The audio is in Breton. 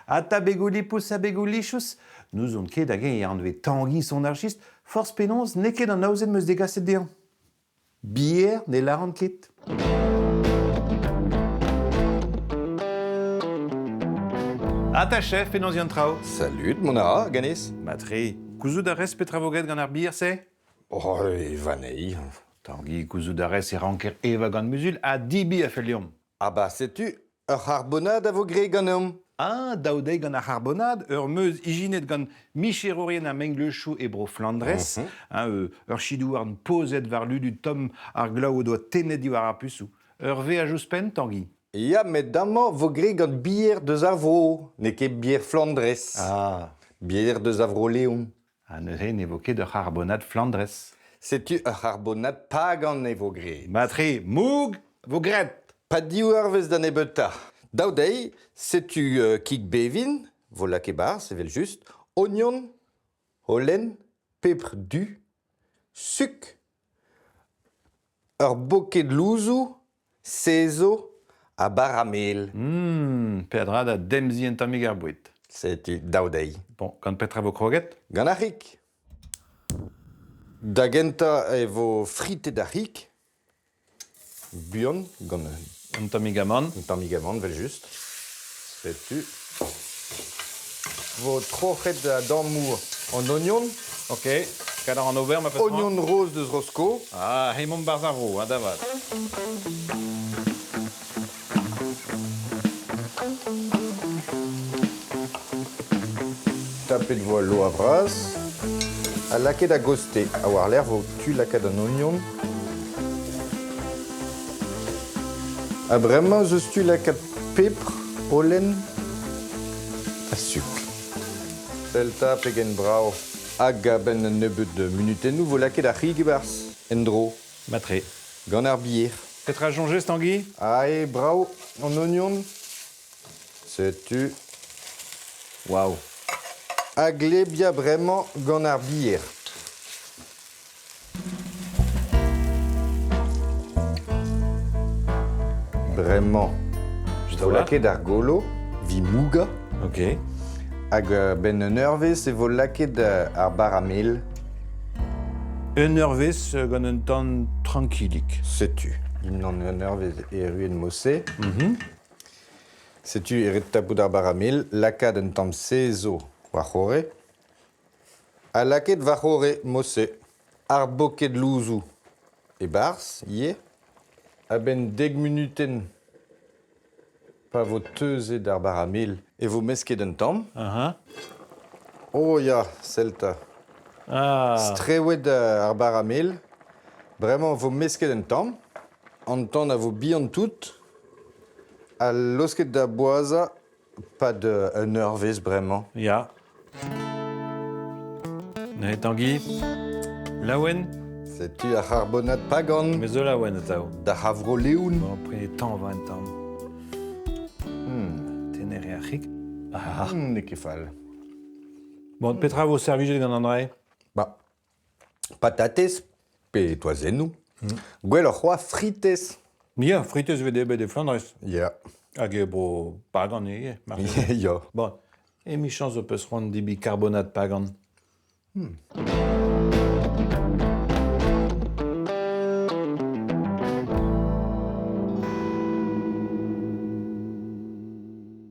Ata begoù lipous ha begoù lichous, n'ouzon ket hag-eñ e anvez Tangi son archist, forzh penaos n'eo ket an aozenn 'm eus degaset dezhañ. Bier ne lâran ket. Ata chef, penaos eo an traoù? Salud, mont a ra ganez? Matre, gouzout a rez petra vo graet gant ar bier-se? Oh, e vanei. Tangi, gouzout a rez e ranker evañ gant muzul ha dibi a fell deomp. Ah bah setu, ur c'harbonad a vo graet ganeomp. Ah, daou deiz gant ar c'harbonad, ur meuz ijinet gant micherourien ar mengleuzioù e Bro-Flandrez, hein, ur chidouarn pozet war ludu tomm ar glav o doa tennet diwar ar pusoù. Ur veaj ouzhpenn, Tangi. Ya, met amañ vo graet gant bier deus ar vro, n'eo ket bier Flandrez. Ah. Bier deus a Vro-Leon. Ha neuze ne vo ket ur c'harbonad Flandrez. Setu ur c'harbonad pagan e vo graet. Matre, moug vo graet. Pa div eurvezh da nebeutañ. Dav dezhi, setu kig bevin, vo lakaet 'barzh evel-just, ognon, holen, pebr du, suk, Ur boked louzoù, sezv ha bara-mel. Peadra da demziñ un tammig ar boued. Setu dav dezhi. Bon, gant petra vo kroget? Gant ar c'hig. Da gentañ e vo fritet ar c'hig, buan, gant Un tammig amann. Un tammig amann, evel-just. Setu. Vo troc'het a-dammoù an ognon. Ok, kad a ran ober ma peus Ognon roz deus Rosko. Ah, hemañ 'barzh ar vro, ha da vat. Tapet vo al loa vras ha lakaet a-gostez. Ha war-lerc'h vo tu lakaat an ognon. Ha bremañ ez eus tu lakaat pebr, holen ha sukr. Sell 'ta pegen brav. Hag a-benn un nebeud munutennoù 'vo lakaet ar c'hig e-barzh, en-dro. Matre. Gant ar bier. Petra 'soñjez, Tangi? Ae, brav, an ognon. Setu. Waouh. Ha glebiañ bremañ gant ar bier. Bremañ, vo lakaet ar golo evit mougañ. Ok. Hag a-benn un eurvezh e vo lakaet ar bara-mel. Un eurvezh gant un tan trankilik. Setu, dindan un eurvezh erruet mod-se. Setu e ret tapout ar bara-mel, lakaat un tamm sezv war-c'horre. Ha lakaet war-c'horre mod-se ar boked louzoù e-barzh ivez a-benn dek munutenn pa vo teuzet ar bara-mel e vo mesket un tamm. Oh ya, sell 'ta. Ah. Strewet ar bara-mel. Bremañ e vo mesket un tamm. An tan a vo bihan-tout ha laosket da boazhañ Pad un eurvezh bremañ. Ya. Neuze Tangi, laouen? Setu ar c'harbonad pagan. Me zo laouen atav. Da c'havro-leon. Bon, prenet tañva un tamm. Tener eo ar c'hig. Ah. N'eo ket fall. Bon, petra vo servijet gant an dra-se? Ba, patatez pe toazennoù. Gwelloc'h c'hoazh fritez. Ya, fritez 'vez debret e Flandrez. Ya. Hag e bro Pagan ivez, marteze. Ya. Bon, emichañs ho peus c'hoant debriñ karbonad pagan.